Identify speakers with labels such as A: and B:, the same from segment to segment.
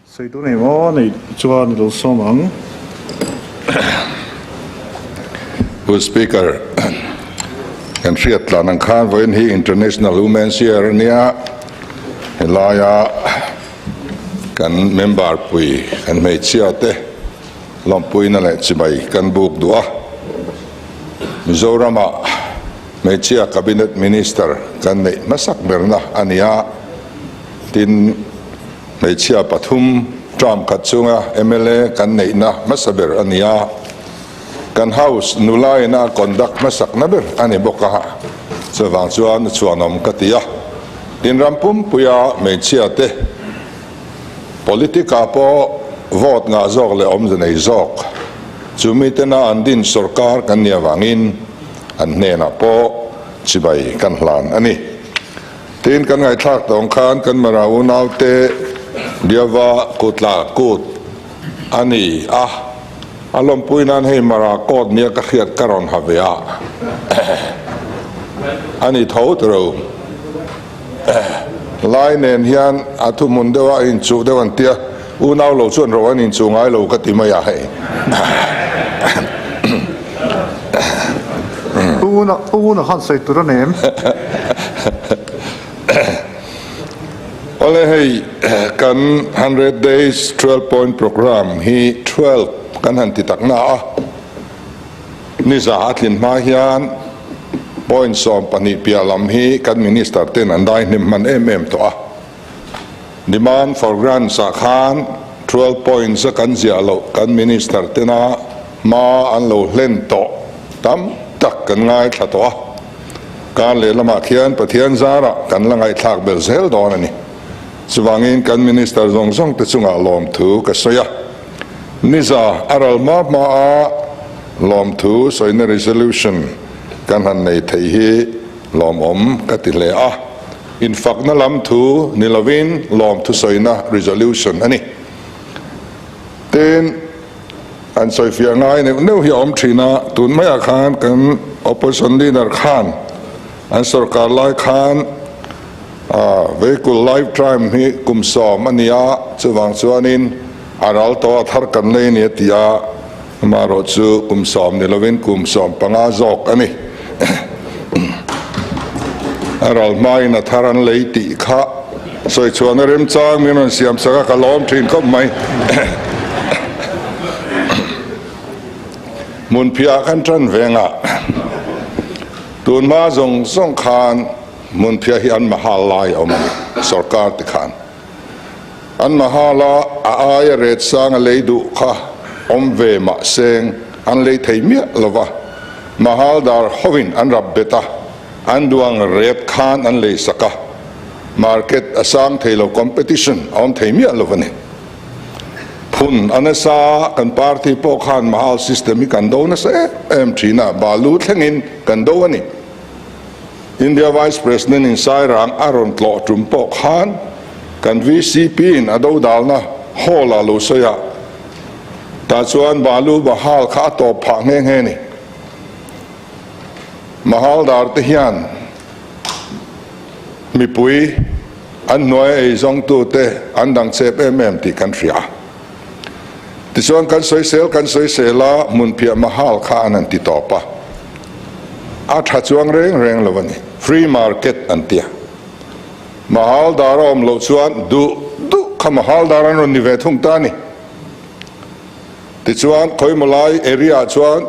A: Sawi tur nei maw nei chuan i lo sawm ang.
B: Pu Speaker, kan hriat tlan ang khan vawiin hi International Women's Year a nia, helaia kan member pui kan hmeichhia te lawmpuina leh chibai kan buk duh a. Mizoramah hmeichhia Cabinet Minister kan neih hmasak berna a ni a, tin hmeichhia pathum term khat chunga mla kan neihna hmasa ber a ni a, kan House nula ina a conduct hmasakna ber a ni bawk a, chuvang chuan a chhuanawm ka ti a. Tin ram pumpuia hmeichhia te politic ah pawh vote ngah zawk leh awmze nei zawk chu mitena an din sorkar kan nih avangin an hnenah pawh chibai kan hlan a ni. Tin kan ngaihthlak tawng khan kan Mara unaute Diava kutla kut a ni a, a lawmpui nan hei Mara coat nia ka hriat ka rawn ha ve a, a ni tho tiro. Lai nen hian a thuhmun deuh a inchuh deuh an tia, unau lo chuan ro an inchuh ngai lo ka ti mai a hei.
A: Una khan sawi tur a nem.
B: Awle hei kan 100 days 12 point program hi 12 kan han ti tak na a, Niza a tlin hma hian point 12 piah lam hi kan minister ten an dai hnem hman em em tawh a. Demand for grants ah khan 12 points a kan ziah loh kan minister tena hma an lo hlen tawh tam tak kan ngaithla tawh a. Kar lehlamah khian Pathian zarah kan la ngaihthlak belh zel dawn a ni. Chuvangin kan minister zawng zawng te chungah lawmthu ka sawi a. Niza a ral hma hma a lawmthu sawina resolution kan han nei thei hi lawmawm ka ti hle a, infakna lam thu ni lovin lawmthu sawina resolution a ni. Tin, an sawifiah ngai neuh neuh hi a awm thin a, tun maiah khan kan opposition leader khan an sorkar lai khan vehicle lifetime hi kum 10 a ni a, chuvang chuanin A ral tawh a thar kan lei a ni a ti a, amaherawh chu kum 10 ni lovin kum 15 zawk a ni. A ral hmain a thar an lei tih kha sawi chhuahna remchang min rawn siam sak a, ka lawm thin khawp mai. Hmunphiah kan tan vengah tun hma zawng zawng khan hmunphiah hi an mahal lai a awm a ni, sorkar ti khan. An mahala a aia ret sang a lei duh kha awm ve mah seng an lei thei miah lo va, mahal dar hovin an rap bet a, an duang ret khan an lei sak a, market a sang thei lo competition a awm thei miah lo a ni. Phun a nasa kan party pawh khan mahal system hi kan do nasa em em thin a, balu thlengin kan do a ni. India Vice President in Sairang a rawn tlawh tum pawh khan kan VCP in a dodalna hall ah lo sawi a, tah chuan Balu Bahal kha a tawp phah nghe nghe ni. Mahaldar te hian mipui an hnuai a eizawngtu te an dang chep em em tih kan hria. Tichuan kan sawisel kan sawisel a, hmunphiah Mahal kha an han ti tawp a. A tha chuang reng reng lo a ni. Free market an tia. Mahal dar a awm loh chuan duh duh kha mahal dar an rawn ni ve thung ta a ni. Tichuan khawimaw lai area ah chuan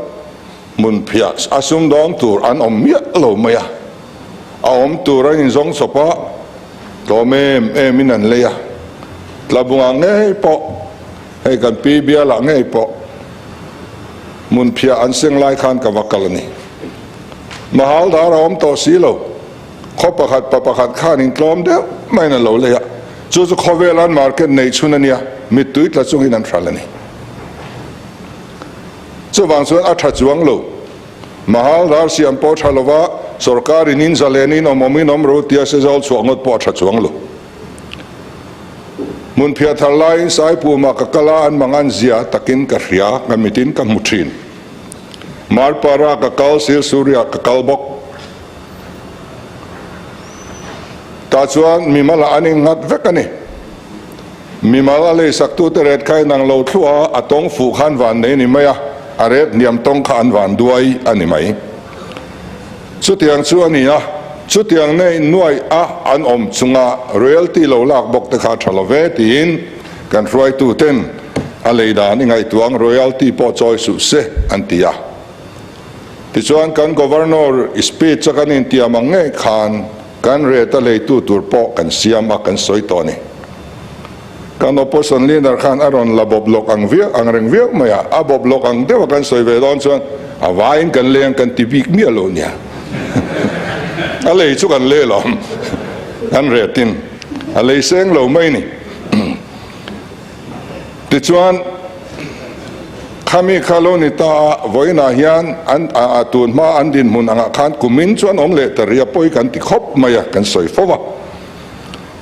B: hmunphiah a sumdawng tur an awm miah lo mai a. A awm tur an inzawng chawp a, tlawm em em in an lei a. Tlabungah ngei pawh, hei kan pi bialah ngei pawh hmunphiah an seng lai khan ka va kal a ni. Mahal dar a awm tawh si lo. Khaw pakhat pa pakhat khan in tlawm deuh maiin a lo lei a, chu chu khawvel an market nei chhun a nia, mittui tla chungin an hral a ni. Chuvang chuan a tha chuang lo. Mahal ral siam pawh tha lova, sorkar in in zalen in awm awm in awm ro tia sezawl chhuah ngawt pawh a tha chuang lo. Hmunphiah thar laiin Saipumah ka kal a, an mangan zia takin ka hria, ka mitin ka hmu thin. Marpara ka kal, Silsuriah ka kal bawk. Tah chuan mimalah an innghat vek a ni. Mimal a leisaktute ret kha inang lo thluah a, a tawng fuh kha an van nei a ni mai a, a ret hniam tawng kha an van duai a ni mai. Chutiang chu a ni a, chutiang nei nuaih a an awm chunga royalty lo lak bawk te kha a tha lo ve tiin kan hruaituten a lei dan i ngaihtuah ang royalty pawh chawi suh se an ti a. Tichuan kan Governor speech a kan intiam ang ngei khan kan rate a leitu tur pawh kan siam a kan sawi tawh a ni. Kan opposition leader khan a rawn la bawp lawk ang viau ang reng viau mai a, a bawp lawk ang deuh a kan sawi ve dawn chuan a vaiin kan leng kan ti bik miah lo nia. A lei chu kan lei alawm, kan retin a lei seng lo mai ni. Tichuan khami kha lo ni ta a, vawiinah hian an a tun hma an dinhmun angah khan kumin chuan awm leh ta ria pawi kan ti khawp mai a, kan sawi fo va.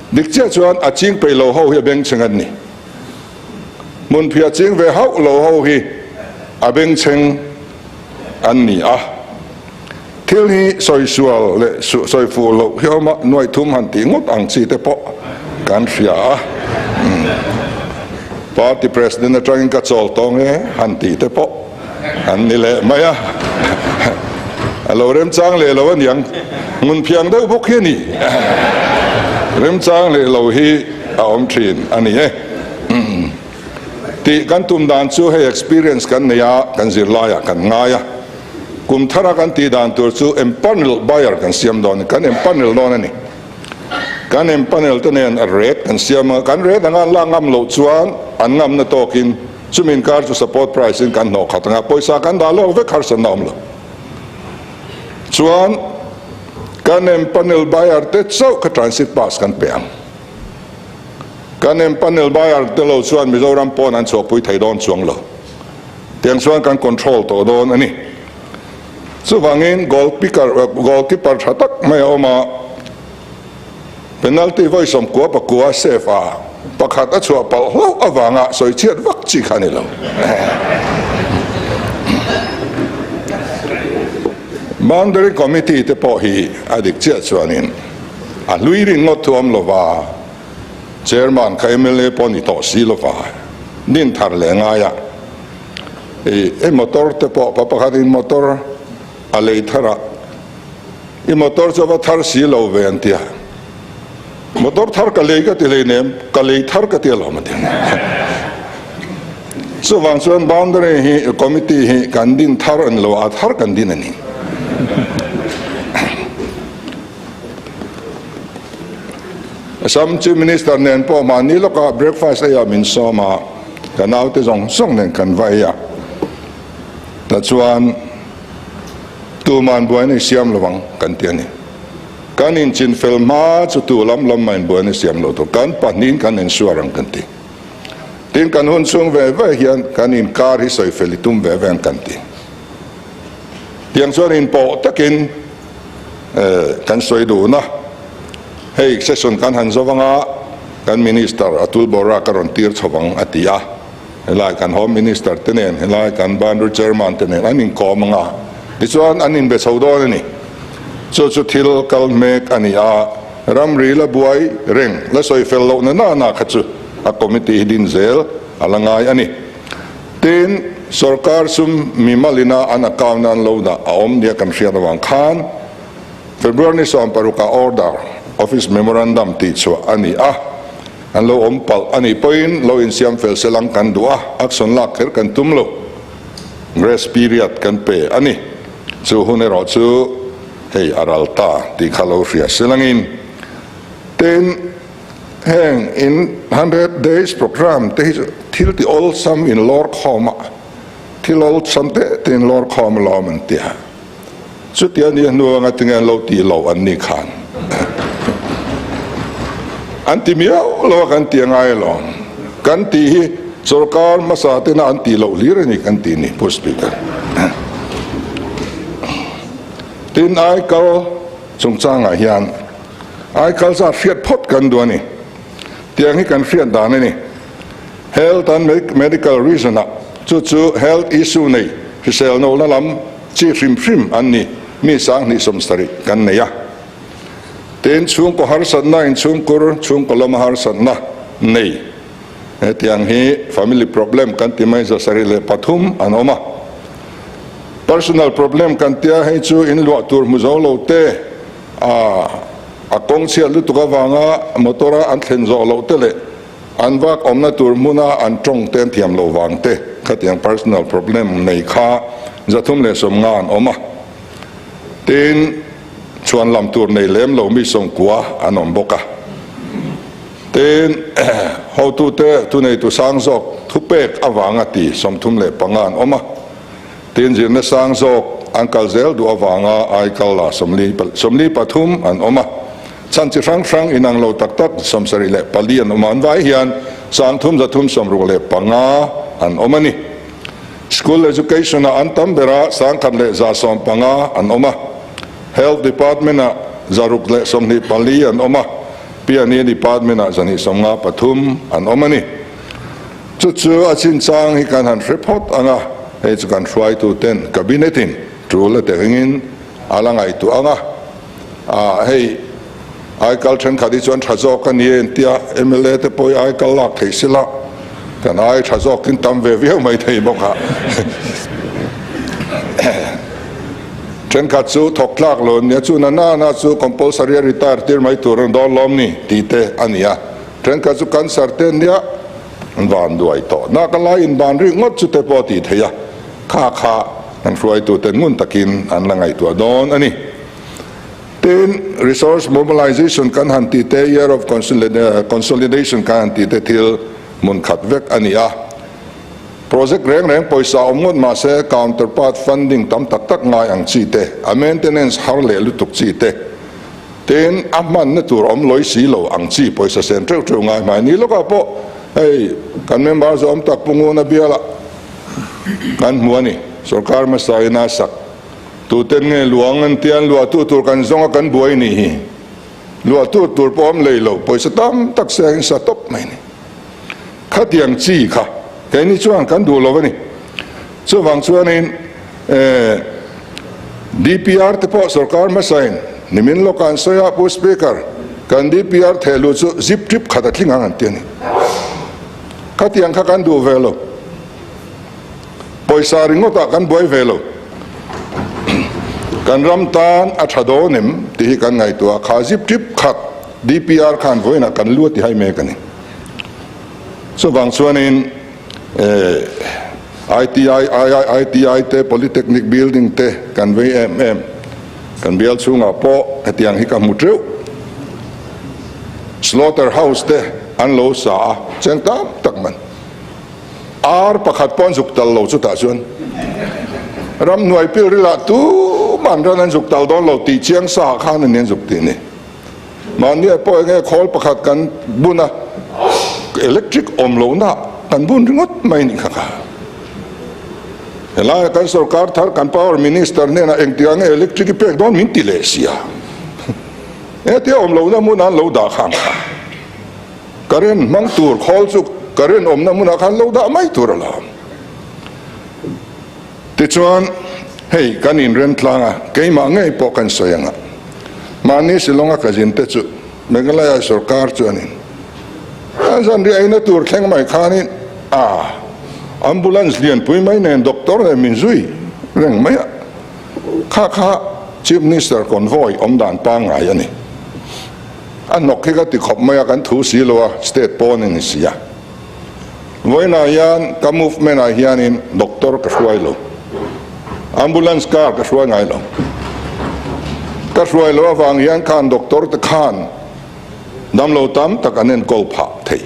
B: Dik chiah chuan a ching peih lo ho hi a bengchheng an ni. Hmunphiah ching ve hauh lo ho hi a bengchheng an ni a. Thil hi sawisual leh sawi fuh loh hi awm a, nuaih thum han tih ngawt ang chi te pawh kan hria a. Party President atangin ka chawl tawng e han tih te pawh an ni leh mai a. A lo remchang leh lo aniang, hmun phiang deuh bawk hi a ni. Remchang leh lo hi a awm thin a ni e. Tih kan tum dan chu hei experience kan nei a, kan zirlaiah kan ngai a. Kum thara kan tih dan tur chu empanel buyer kan siam dawn a ni, kan empanel dawn a ni. Kan empanel te nen a rate kan siam a, kan rate anga an lak ngam loh chuan an ngamna tawkin chumi inkar chu support price in kan hnawh khat anga pawisa kan dah lawk vek harsatna awm lo. Chuan kan empanel buyer te chauh kha transit pass kan pe ang. Kan empanel buyer te lo chuan Mizoram pawn an chhuahpui thei dawn chuang lo. Tiang chuan kan control tawh dawn a ni. Chuvangin goal picker, goal keeper tha tak mai a awm a, penalty vawi 90 pakua save a, pakhat a chhuah palh hlauh avanga sawi chhiat vak chi kha a ni lo. Boundary committee te pawh hi a dik chiah chuanin a hlui ringawt thu awm lova, Chairman kha mla pawh ni tawh si lova, din thar leh ngai a. I motor te pawh pa pakhatin motor a lei thar a, i motor chu a va thar si lo ve an ti a, motor thar ka lei ka ti hleinem, ka lei thar ka ti alawm a ti. Chuvang chuan boundary hi committee hi kan din thar a ni lo a, a thar kan din a ni. Assam Chief Minister nen pawh mahni lawkah breakfast eiah min sawm a, ka naute zawng zawng nen kan va ei a. Tichuan tuman buaina i siam lo ang kan ti a ni. Kan inchin fel hma chu tu lam lam mah in buaina i siam lo tur, kan pahnihin kan ensure ang kan ti. Tin kan hun chhung ve ve hian kan inkar hi sawi fel i tum ve ve ang kan ti. Tiang chuan inpawh takin Kan sawi duhna hei session kan han zo anga kan Minister Atul Bora ka rawn tir chho ang a ti a, helai kan Home Minister te nen helai kan Boundary Chairman te nen an inkawm anga tichuan an inbe chho dawn a ni. Chu chu thil kal hmek a ni a, ramri la buai reng la sawi fel lohna nana kha chu a committee hi din zel a la ngai a ni. Tin, sorkar sum mimalina an account an lo dah a awm nia kan hriat avang khan February ni 16 ah order, office memorandum tih chhuah a ni a, an lo awm palh a nih pawhin lo insiam fel sel ang kan duh a, action lak kher kan tum lo. Grace period kan pe a ni. Chu hun erawh chu hei a ral ta tih kha lo hria sel angin. Tin, Heng in 100 days programme te hi chu thil ti awlsam in lawr khawm a, thil awlsam te te in lawr khawm alawm an ti a. Chutia ni hnu anga tinge an lo tih loh an ni khan an ti miau lo a kan ti angai alawm. Kan tih hi sorkar hmasa tena an tih loh hlir a ni kan tih ni Pu Speaker. Tin aikal chungchangah hian Aikal zat hriat phawt kan duh a ni. Tiang hi kan hriat dan a ni. Health and Medical reason ah chu chu health issue nei hrisel no na lam chi hrim hrim an ni mi 70,000 kan nei a. Tin chhungkaw harsatna in chhungkur chhungkaw lama harsatna nei. Hetiang hi family problem kan ti mai 703 an awm a. Personal problem kan tia hei chu in luah tur hmu zo lo te, a kawng chhiat lutuk avanga motor a an thlen zawh loh te leh an vak awmna tur hmuna an tawng te an thiam loh vang te khatiang personal problem nei kha 350 an awm a. Tin, chhuan lam tur nei lem lo mi 90 an awm bawk a. Tin, hotute thuneitu sang zawk thupek avanga ti 35 an awm a. Tin, zirna sang zawk an kal zel duh avanga aikal la 43 an awm a. Chhan chi hrang hrang inang lo tak tak 74 an awm a. An vai hian 3,365 an awm a ni. School Education-ah an tam berah 1,115 an awm a. Health Department-ah 624 an awm a. Piani Department-ah 253 an awm a ni. Chu chu a chinchang hi kan han hre phawt ang a, hei chu kan hruaituten Cabinet-in tul a tengin a la ngaihtuah ang a. Ah, hei aikal thenkhat hi chuan tha zawk a ni e intia mla te pawh hi aikal lak theih sila kan ai tha zawkin tam ve viau mai thei bawk a. Thenkhat chu thawk tlak lo an nia, chu na na na chu compulsory a retire tir mai tur an dawn lawm ni tih te a ni a. Thenkhat chu cancer te an nia, an van duai tawh. Nak a lai inban rik ngawt chu te pawh a tih theih a, kha kha kan hruaitute ngun takin an la ngaihtuah dawn a ni. Tin, resource mobilization kan han tih te, year of consolidation kan han tih te thil hmun khat vek a ni a. Project reng reng pawisa awm ngawt mah se counterpart funding tam tak tak ngai ang chi te, a maintenance har leh lutuk chi te, tin a hmanna tur awm lawi si lo ang chi pawisa sen teuh teuh ngai hmai ni lawkah pawh hei kan member zawm tak Pu Nguna bialah kan hmu a ni. Sorkar hmasa in a sak tuten nge luang an tia an luahtu tur kan zawng a kan buai nih hi. Luahtu tur pawh awm lei lo pawisa tam tak seng in sa tawp mai a ni. Khatiang chi kha keini chuan kan duh lo a ni. Chuvang chuanin DPR te pawh sorkar hmasain nimin lawkah an sawi a, Pu Speaker, kan DPR thehluh chu zip trip khat a tling ang an ti a ni. Khatiang kha kan duh ve lo. Pawisa ringawtah kan buai ve lo. Kan ram tan a tha dawn em tih hi kan ngaihtuah a, kha zip trip khat DPR khan vawiinah kan lu a ti hai mek a ni. Chuvang chuanin ITI, IIITI te, Polytechnic building te kan vei em em. Kan bial chhungah pawh hetiang hi ka hmu teuh. Slaughter house te an lo sa a, cheng tam tak man. Ar pakhat pawh an zuk tal lo chutah chuan ramhnuai pilrilah tuman ran an zuk tal dawn lo tih chiang sa ah khan a ni an zuk tih ni. Mahni pawh enge khawl pakhat kan bun a, electric awm lohna kan bun ringawt mai nih kha kha. Helaia kan sorkar thar kan power minister hnenah engtiang nge electric i pek dawn min ti leh sia. Hetia awm lohna hmunah an lo dah khang kha. Current hmang tur khawl chu current awmna hmunah khan lo dah mai tur a la awm. Tichuan, hei kan inrem tlang a, keimah ngei pawh kan sawi ang a, mahni Shillong a ka zin te chu Meghalaya sorkar chuanin a zanriah eina tur thleng mai khanin a ambulance lianpui mai nen doctor nen min zui reng mai a, kha kha Chief Minister convoy awm dan pangngai a ni. A hnawk hi ka ti khawp mai a, kan thu si lo a, state pawn a ni si a. Vawiinah hian ka movement ah hianin doctor ka hruai lo, ambulance car ka hruai ngai lo. Ka hruai loh avang hian khan doctor te khan damlo tam tak an enkawl phah thei.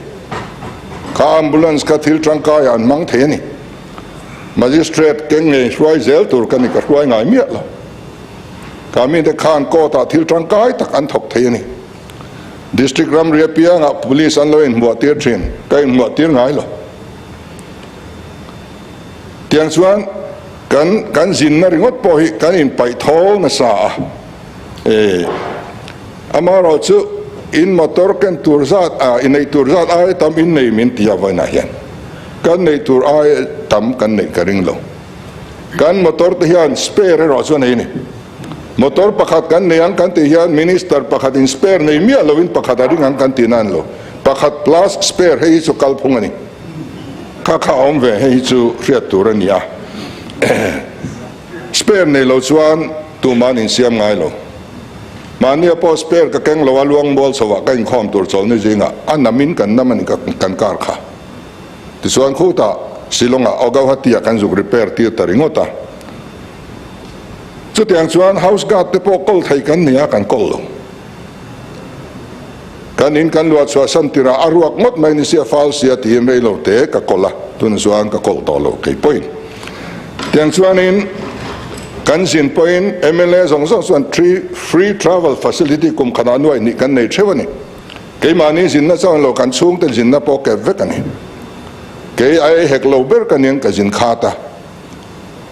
B: Kha ambulance kha thil tangkaiah an hmang thei a ni. Magistrate keng ngei hruai zel tur ka ni ka hruai ngai miah lo. Ka mite khan court ah thil tangkai tak an thawk thei a ni. District ramri apiangah Police an lo inhmuah tir thin, ka inhmuah tir ngai lo. Tiang chuan kan kan zinna ringawt pawh hi kan inpaih thawl nasa a, e amaherawh chu in motor ken tur zat a inneih tur zat aia tam in nei min ti a vawiinah hian kan neih tur aia tam kan neih ka ring lo. Kan motor te hian spare erawh chu a nei a ni. Motor pakhat kan nei ang kan tih hian Minister pakhat in spare nei miah loin pakhat a ring ang kan tih nan lo. Pakhat plus spare hei hi chu kalphung a ni. Kha kha a awm ve hei hi chu hriat tur a ni a. Spare nei lo chuan tuman insiam ngai lo. Mahnia pawh spare ka keng lo a luang mual chho ah ka inkhawm tur chawlhni zingah a namin kan nam a ni kan car kha. Tichuan khutah Shillong ah Guwahati ah kan zuk repair tir ta ringawt a. Chutiang chuan house guard te pawh kawl thei kan ni a kan kawl lo. Kan in kan luah chhuah san tirah a ruak ngawt mai ni sia fal sia tiin rei lo te ka kawl a, tunah chuan ka kawl tawh lo kei pawhin. Tiang chuanin kan zin pawhin mla zawng zawng chuan free travel facility kum khatah nuai hnih kan nei theuh a ni. Keimahni zinna chuan lo kan chhungte zinna pawh kep vek a ni. Kei a ei hek lo ber ka niang ka zin khat a.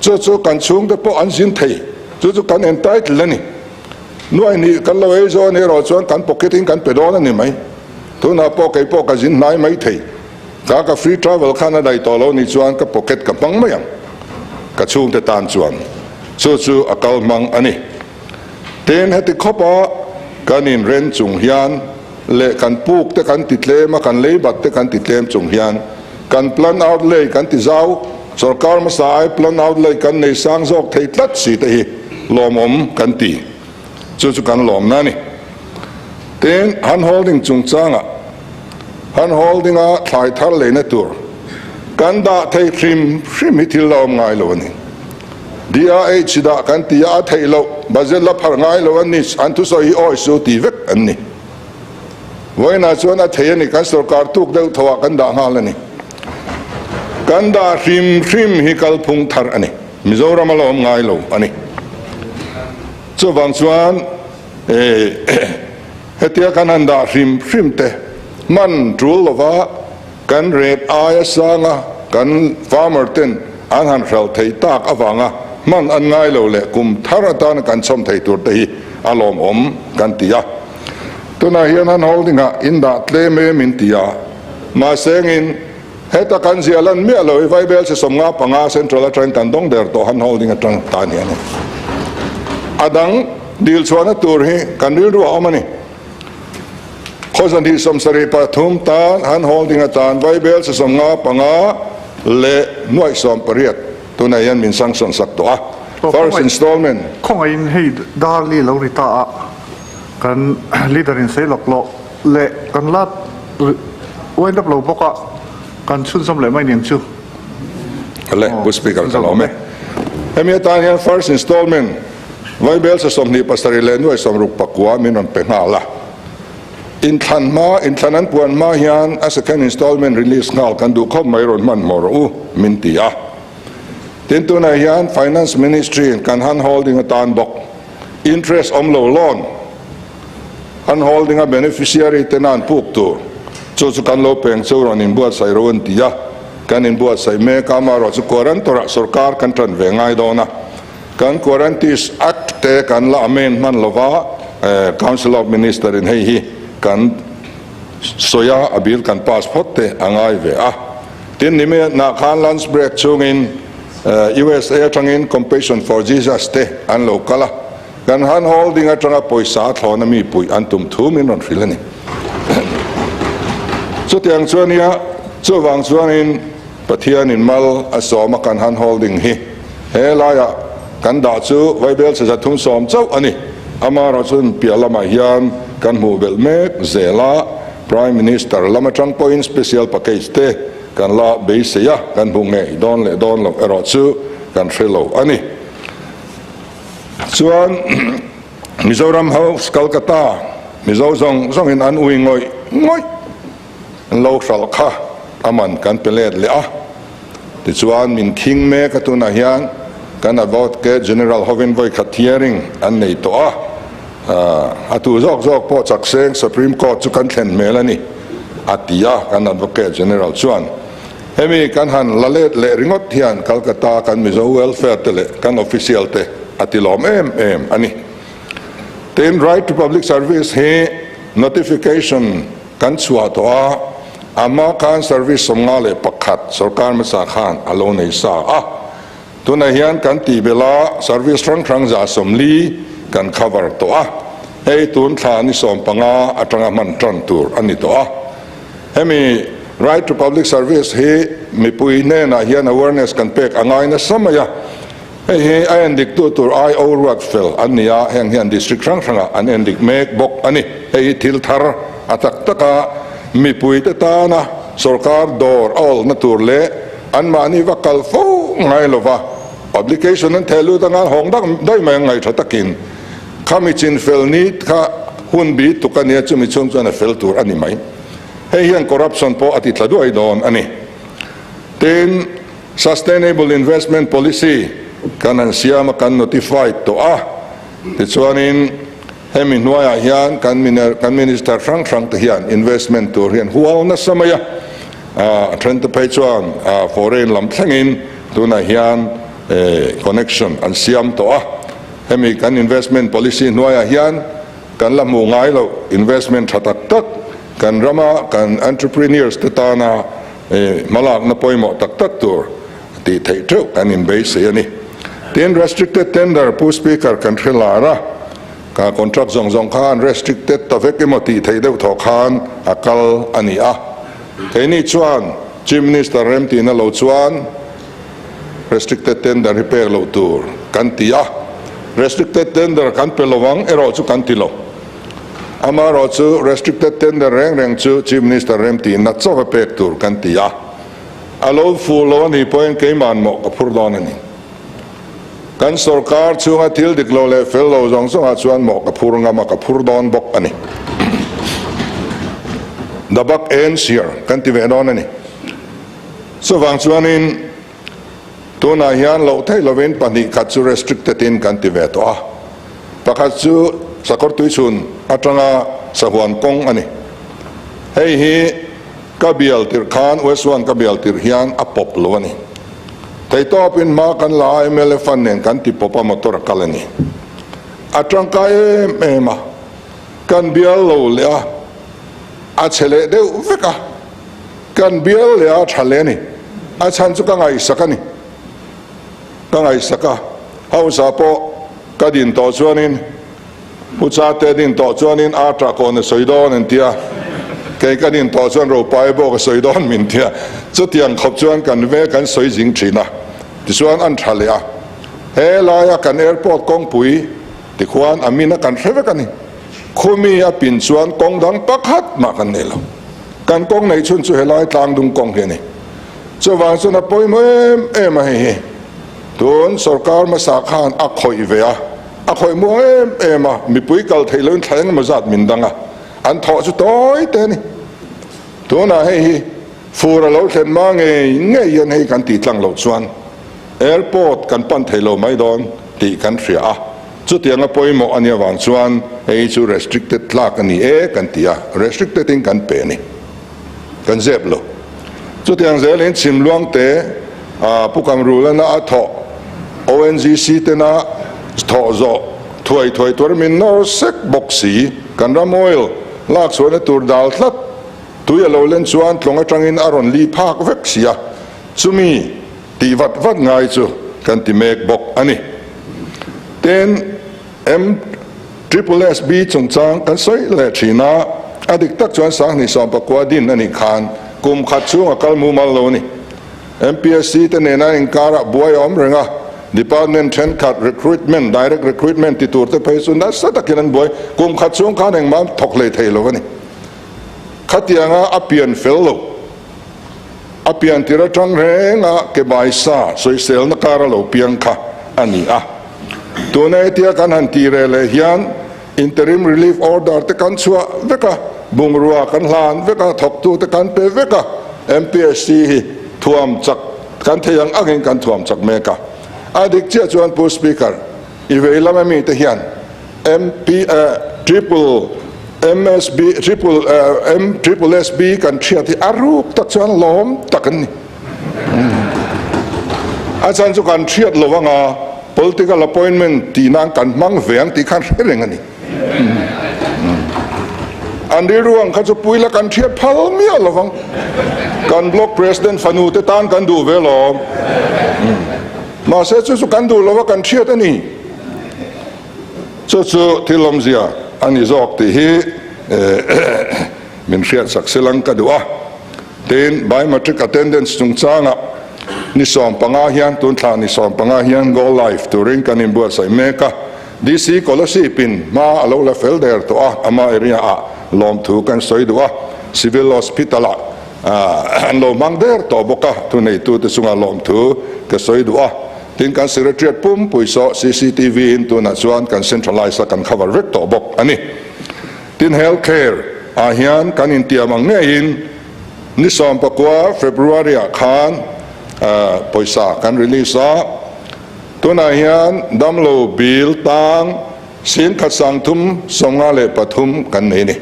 B: Chu chu kan chhungte pawh an zin thei. Chu chu kan entitled a ni. Nuai hnih kan lo ei zawn erawh chuan kan pocket in kan pe dawn a ni mai. Tunah pawh kei pawh ka zin hnai mai thei. Ka ka free travel khan a daih tawh lo nih chuan ka pocket ka hmang mai ang. Ka chhungte tan chuan chu chu a kal hmang a ni. Tin, heti khawpa kan inren chung hian leh kan puk te kan ti tlem a, kan leibat te kan ti tlem chung hian kan plan outlay kan ti zau, sorkar hmasa ai plan outlay kan nei sang zawk thei tlat si te hi lawmawm kan ti. Chu chu kan lawmna a ni. Tin, hand holding chungchangah hand holding a thlai thar leina tur kan dah thei hrim hrim hi thil la awm ngai lo a ni. DRH dah kan ti a, a theih loh, budget la pharh ngai lo a ni, an thusawi hi awi su ti vek an ni. Vawiinah chuan a thei a ni, kan sorkar tuk deuh tho ah kan dah nghal a ni. Kan dah hrim hrim hi kalphung thar a ni, Mizoram a la awm ngai lo a ni. Chuvang chuan hetia kan han dah hrim hrim te hman tul lova kan rate aia sanga kan farmer ten an han hralh theih tak avanga hman an ngai lo leh kum thar atana kan chhawm thei tur te hi a lawmawm kan ti a. Tunah hian han holding ah in dah tlem em in ti a, mahse engin heta kan ziah lan miah lo i Vaibel chi 55 Central atangin kan dawng der tawh han holding atang tan hian a dang dil chhuahna tur hi kan rilru a awm a ni. Khaw 273 tan han holding atan Vaibel chi 55 leh nuaih 18 tunah hian min sanction sak tawh a, first installment.
A: Khawngaihin hei Darli lo ri ta a. Kan leader in sei lawk lawk leh kan la wind up lo bawk a, kan chhunzawm leh mai nen chu.
B: Le, Pu Speaker ka lawm e. Hemi atan hian first installment Vaibel sa 27 leh nuai 69 min rawn pe nghal a. Inthlan hma, inthlan an puan hma hian a second installment release nghal kan duh khawp mai rawn hmanhmawh rawh u min ti a. Tin tunah hian Finance Ministry in kan hand holding atan bawk. Interest awm lo loan an holding a beneficiary te nan puk tur chu chu kan lo peng chu rawn inbuatsaih ro an ti a, kan inbuatsaih mek a, amaherawhchu guarantor ah sorkar kan tan ve ngai dawn a, kan Guarantees Act te kan la amend hman lova Council of Minister in hei hi kan sawi a, a bill kan pass phawt te a ngai ve a, tin nimi nah khan lunch break chungin USA atangin Compassion for Jesus te an lo kal a, kan hand holding atanga pawisa a thlawna mi puih an tum thu min rawn hrilh a ni. Chutiang chuan nia, chuvang chuanin Pathianin mal a sawm a kan hand holding hi he laiah kan dah chu Vaibel chhe 310 chauh a ni. Amaherawhchu piah lamah hian kan hmuh belh mek zel a, Prime Minister lam atang pawhin special package te Kan la beisei a, kan hmu ngei dawn leh dawn loh erawh chu kan hre lo a ni. Chuan Mizoram House Calcutta Mizo zawng zawngin an ui ngawih ngawih an lo hralh kha a man kan pe let leh a. Tichuan min khing mek a tunah hian kan Advocate General hovin vawikhat hearing an nei tawh a, a tu zawk zawk pawh chakseng Supreme Court chu kan thlen hmel a ni. a ti a, kan Advocate General chuan hemi kan han la let leh ringawt hian Calcutta kan Mizo welfare te leh kan official te a ti lawm em em a ni. Tin, Right to Public Service hi notification kan chhuah tawh a, a hma khan service 51 sorkar hmasa khan a lo nei sa a, tunah hian kan tih belh a service hrang hrang 140 kan cover tawh a, hei tun thla ni 15 atanga hman tan tur a ni tawh a. Hemi Right to Public Service hi mipui hnenah hian awareness kan pek a ngai nasa mai a. Hei hi a endiktu tur IO ruat fel an ni a, heng hian district hrang hrangah an endik mek bawk a ni. Hei hi thil thar a tak taka mipuite tana sorkar dawr a awlna tur leh anmahni va kal fo ngai lova publication an theh lut anga hawng dak daih mai ang ngaihṭha takin khami chin fel ni kha hun bi tuk a nia chumi chhung chuan a fel tur a ni mai. Hei hian corruption pawh a ti tla duai dawn a ni. Tin, Sustainable Investment Policy kan han siam a, kan notified tawh a, tichuanin hemi hnuaiah hian kan kan Minister hrang hrang te hian investment tur hian hual nasa mai a, a then te phei chuan foreign lam thlengin tunah hian connection an siam tawh a, hemi kan investment policy hnuaiah hian kan la hmuh ngai loh investment tha tak tak kan rama kan entrepreneurs te tana Hmalakna pawimawh tak tak tur tih theih theuh kan inbeisei a ni. Tin, restricted tender Pu Speaker kan hre lar a, ka contract zawng zawng kha an restricted ta vek emaw tih theih deuh thawh khan a kal a ni a. Keini chuan Chief Minister remtihna lo chuan restricted tender hi pek loh tur kan ti a, restricted tender kan pe lovang erawh chu kan ti lo. Amaherawh chu restricted tender reng reng chu Chief Minister remtihna chauh a pek tur kan ti a, a lo fuh lo a nih pawhin keiman mawh ka phur dawn a ni. Kan sorkar chhunga thil dik lo leh fel lo zawng zawngah chuan mawh ka phur ngam a, ka phur dawn bawk a ni. The buck ends here kan ti ve dawn a ni. Chuvang chuanin tunah hian loh theih lovin 2 khat chu restricted in kan ti ve tawh a. Pakhat chu sakawr tuichhun atanga sahuan kawng a ni. Hei hi ka bial tirh khan, West One ka bial tirh hian a pawp lo a ni. Theitawpin hma kan la a, mla fund nen kan ti pawp a, motor a kal a ni. A tangkai em em a, kan bial lo leh a, a chhe leh deuh vek a, kan bial leh a, a tha leh a ni. A chhan chu ka ngaihsak a ni. Ka ngaihsak a, hausa pawh ka din tawh chuanin Pu Chate din tawh chuanin a ṭah kawn a sawi dawn an tia, kei ka din tawh chuan Ropai bawk a sawi dawn min tia, chutiang khawp chuan kan ve kan sawi zing ṭhin a, tichuan an ṭha leh a. He laia kan airport kawngpui tikhuan a min a kan hre vek a ni. Khumi a pin chuan kawng dang pakhat mah kan nei lo. Kan kawng neih chhun chu helai tlangdung kawng hi a ni. Chuvang chuan a pawimawh em em a hei hi. Tun sorkar hmasa khan a khawih ve a, a khawih muang em em a, mipui kal theih loin thla engemaw zat min dang a, an thawh chu tawi te a ni. Tunah hei hi fur a lo thlen hma ngei ngei hian hei kan tih tlang loh chuan airport kan pan thei lo mai dawn tih kan hria a, chutianga pawimawh a nih avang chuan hei hi chu restricted tlak a ni e kan ti a, restricted in kan pe a ni. Kan zep lo. Chutiang zelin Chhimluang te Pu Kamrulana a thawh ONGC tena thawh zawh thuai thuai tur min nawr sek bawk si. Kan ram oil lak chhuahna tur dal tlat tui a lo len chuan tlawng atangin a rawn li phak vek si a, chumi tih vat vat ngai chu kan ti mek bawk a ni. Tin, M Triple SB chungchang kan sawi leh thin a, a dik tak chuan 2019 din a nih khan kum khat chhung a kal mumal lo a ni. MPSC te nena inkarah buai a awm reng a, department thenkhat recruitment, direct recruitment ti tur te phei chu nasa takin an buai, kum khat chhung khan engmah thawk hlei thei lo a ni. Khatianga a pian fel lo, a pian tir atang renga ke baisa sawiselna kar a lo piang kha a ni a. Tuna hetia kan han tih reh leh hian Interim Relief Order te kan chhuah vek a, bungrua kan hlan vek a, thawktu te kan pe vek a, MPSC hi thuam chak kan thei ang angin kan thuam chak mek a. A dik chiah chuan Pu Speaker, i vei lam ami te hian MP Triple MSB Triple M Triple SB kan hriat hi a ruk tak chuan lawm tak an ni. A chhan chu kan hriat lo anga political appointment tih nan kan hmang ve ang tih khan hre reng a ni. An rilru ang kha chu puila kan hriat phal miah lo vang. Kan block president fanu te tan kan duh ve lawm. Mahse chu chu kan duh lo a kan hriat a ni. Chu chu thil awmzia a ni zawk tih hi. min hriatsak silang ka duh a. Tin, biometric attendance chungchangah ni 15 hian tun thla ni 15 hian go live turin kan inbuatsaih mek a. DC Kolasib in hma a lo la fel der tawh a, ama area ah lawmthu kan sawi duh a, Civil Hospital ah an lo hmang der tawh bawk a, thuneitute chunga lawmthu ka sawi duh a. Tin, kan Secretariat pumpui saw cctv in tunah chuan kan centralise a kan cover vek tawh bawk a ni. Tin, Health Care ah hian kan intiam ang ngeiin ni 19 February ah khan pawisa kan release a, Tunah hian damlo bil tang 13,053 kan nei ni.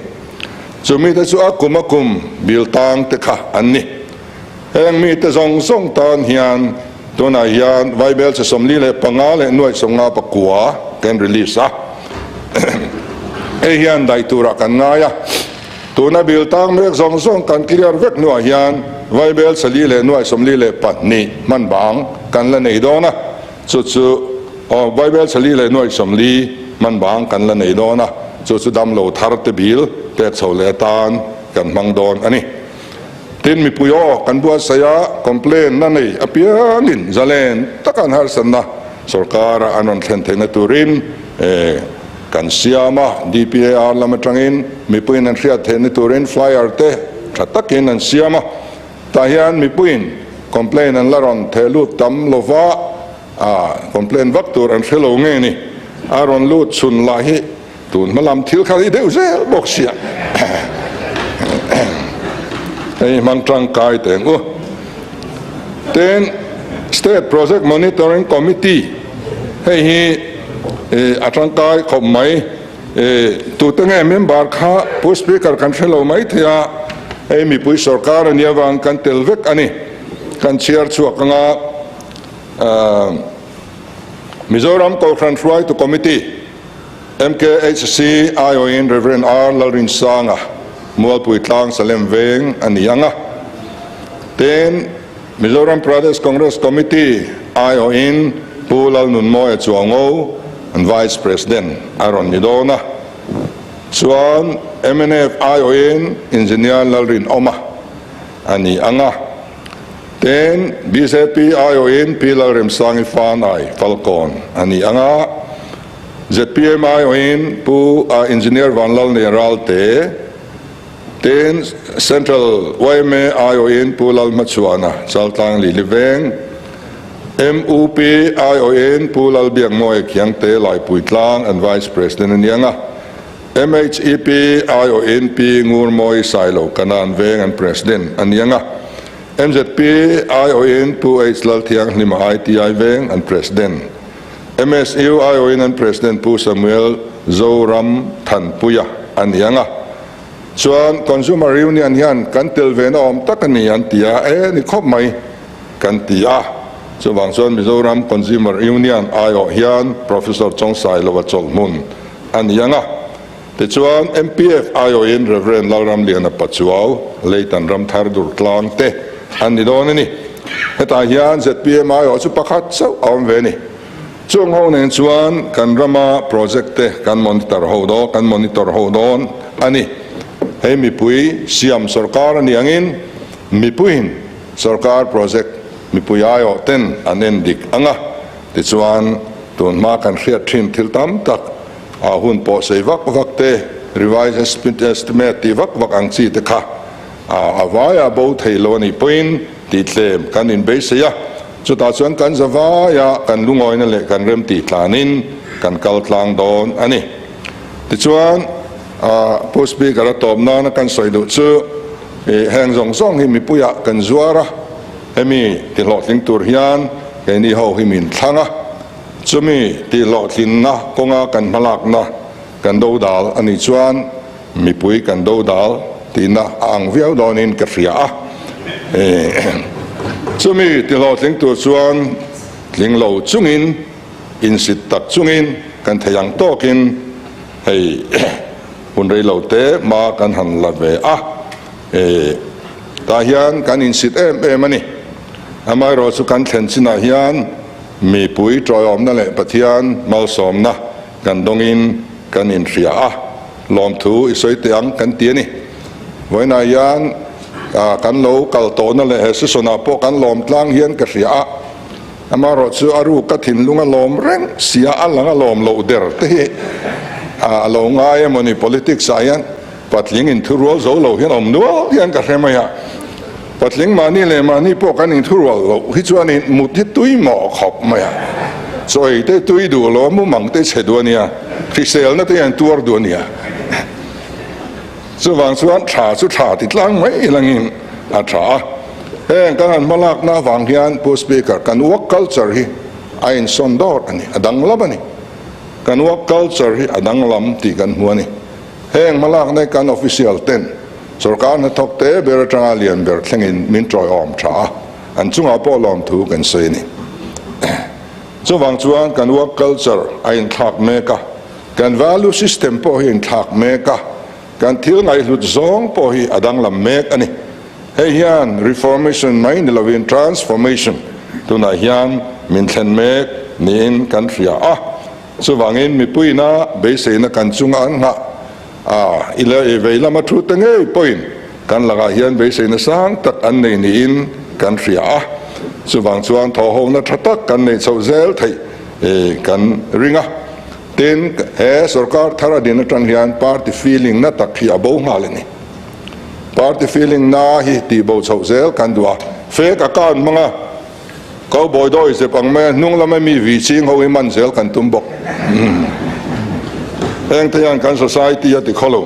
B: Chumi te chu a kum a kum bil tang te kha an ni. Heng mite zawng zawng tan hian tunah hian Vaibel che 45 leh nuaih 59 kan release a. Hei hian daih turah kan ngai a. Tuna bil tang mek zawng zawng kan clear vek hnuah hian Vaibel 4 leh nuaih 42 hman bang kan la nei dawn a, chu chu aw Vaibel 4 leh nuaih 40 hman bang kan la nei dawn a, chu chu damlo thar te bil pek chho leh atan kan hmang dawn a ni. Tin, mipui aw kan buatsaih a, complain na nei apiangin zalen taka an harsatna sorkara an rawn thlen theihna turin kan siam a, DPAR lam atangin mipuiin an hriat theihna turin flyer te tha takin an siam a, tah hian mipuiin complain an la rawn theh lut tam lova, complain vak tur an hre lo nge ni, a rawn lut chhun lah hi tun hma lam thil kha hi deuh zel bawk sia hei hmang tangkai teng u. Tin, State Project Monitoring Committee hei hi a tangkai khawp mai. Tute nge member kha Pu Speaker kan hre lo mai thei a, hei mipui sorkar a nih avang kan tel vek a ni. Kan chhiar chhuak anga Mizoram Kohhran Hruaitu Committee, MKHC, aiawhin Rev. R. Lalrinsanga, Mualpui Tlang Salem Veng a ni ang a. Tin, Mizoram Pradesh Congress Committee aiawhin Pu Lalnunmawia Chuango an Vice President a rawn ni dawn a. Chuan mnf aiawhin Engineer Lalrinawma a ni ang a. Tin, bjp aiawhin Pi Lalremsangi Fanai Falkawn a ni ang a. Zpm aiawhin Pu Engineer Vanlalnia Ralte, tin Central yma aiawhin Pu Lalhmachhuana Chaltlang Lili Veng, MUP aiawhin Pu Lalbiakmawia Khiangte Laipuitlang an Vice President a ni ang a, MHEP aiawhin Pi Ngurmawi Sailo Kanan Veng an President a ni ang a, MZP aiawhin Pu H Lalthianghlima ITI Veng an President. MSU aiawhin an President Pu Samuel Zoram Thanpuia a ni ang a, chuan Consumer Union hian kan tel ve na awm tak a ni an ti a, e ni khawp mai kan ti a, chuvang chuan Mizoram Consumer Union aiawh hian Professor Chawngsailova chawlhmun a ni ang a, tichuan MPF aiawhin Rev Lalramliana Pachuau, Leitan Ramthar Durtlang te an ni dawn a ni. Hetah hian zpm aiawh chu pakhat chauh a awm ve a ni. Chung ho nen chuan kan rama project te kan monitor ho dawn, kan monitor ho dawn a ni. Hei mipui siam sorkar a ni angin mipuiin sorkar project mipui aiawh ten an en dik ang a, tichuan tun hma kan hriat thin thil tam tak a hun pawh sei vak vak te, revise estimate tih vak vak ang chi te kha A vaia bo thei lo a nih pawhin tih tlem kan inbeisei a, chutah chuan kan za vaia kan lungawina leh kan rem tih tlanin kan kal tlang dawn a ni. Tichuan, Pu Speaker a tawp nana kan sawi duh chu heng zawng zawng hi mipuiah kan zuar a, hemi tihlawhtling tur hian keini ho hi min thlang a, chumi tihlawhtlinna kawnga kan hmalakna kan dodal a nih chuan Mipui kan dodal tihna a ang viau dawnin ka hria a, chumi tihlawhtling tur chuan tling lo chungin, insit tak chungin kan thei ang tawkin hei hun rei lo te hma kan han la ve a, tah hian kan insit em em a ni. Amaherawhchu chu kan thlen chinah hian mipui tawiawmna leh Pathian malsawmna kan dawngin kan inhria a. Lawmthu i sawi teh ang kan ti a ni. Vawiinah hian kan lo kal tawhna leh he session ah pawh kan lawm tlang hian ka hria a, amaherawhchu a ruk ka thinlung a lawm reng sia a lang a lawm loh der te hi a lo ngai emawni politics ah hian patling inthurual zo lo hian awm nual hian ka hre mai a. Patling mahni leh mahni pawh kan inthurual loh hi chuanin mut hi tui mawh khawp mai a, chawi te tui duh lo a, mumang te chhe duh a nia, hriselna te hian tuar duh a nia. Chuvang chuan tha chu tha ti tlang mai langin a tha a. Heng kan han hmalakna avang hian Pu Speaker, kan work culture hi a insawn dawr a ni, a danglam a ni. Kan work culture hi a danglam tih kan hmu a ni. Heng hmalakna hi kan official ten Sorkar hnathawk te ber atanga lian ber thlengin min tawiawm tha a, an chungah pawh lawmthu kan sawi a ni. Chuvang chuan kan work culture a inthlak mek a, kan value system pawh hi a inthlak mek a, kan thil ngaihhlut zawng pawh hi a danglam mek a ni. Hei hian reformation mai ni lovin transformation tunah hian min thlen mek niin kan hria a. Chuvangin mipuiina beiseina kan chunga an nghah a, i leh i vei lama thu te ngei pawhin kan lakah hian beiseina sang tak an nei niin kan hria a. Chuvang chuan thawhhona tha tak kan neih chhoh zel theih kan ring a. Tin, he sorkar thar a din atang hian party feeling na tak hi a bo nghal a ni. Party feeling na hi tih bo chhoh zel kan duh a, fake account hmanga Cowboy dawi zep ang mai a, hnung lama mi vi ching ho hi man zel kan tum bawk. Heng te hian kan society a ti khaw lo.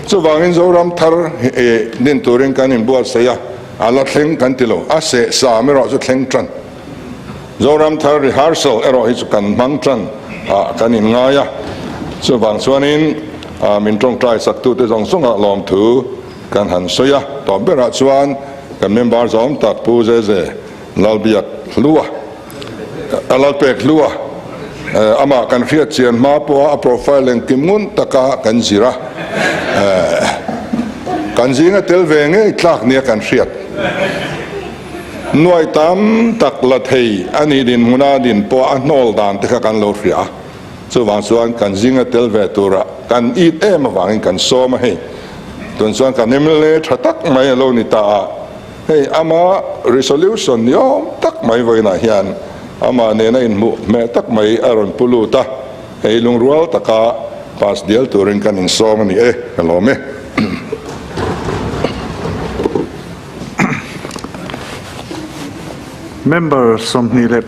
B: Chuvangin Zoram thar din turin kan inbuatsaih a, a la thleng kan ti lo. A seh sam erawh chu thleng tan. Zoram thar rehearsal erawh hi chu kan hmang tan ah kan inngai a. Chuvang chuanin min tawngtai saktute zawng zawngah lawmthu Kan han sawi a, tawp berah chuan kan member zawm tak Pu Zeze Lalbiak Hlua, Lalpek Hlua, amah kan hriat chian hma pawha a profile engkim ngun taka kan zir a, kan zinga tel ve ngei tlak nia kan hriat. Nuai tam tak la thei a nih dinhmuna din pawh a hnawl dan te kha kan lo hria a. Chuvang chuan kan zinga tel ve tura kan it em avangin kan sawm a hei. Tun chuan kan mla tha tak mai a lo ni ta a, hei ama resolution ni awm tak mai vawiinah hian amah nena inhmuh hmeh tak mai a rawn pu lut a, hei lungrual taka pass dial turin kan insawm a ni e, ka lawm e.
A: Member 20.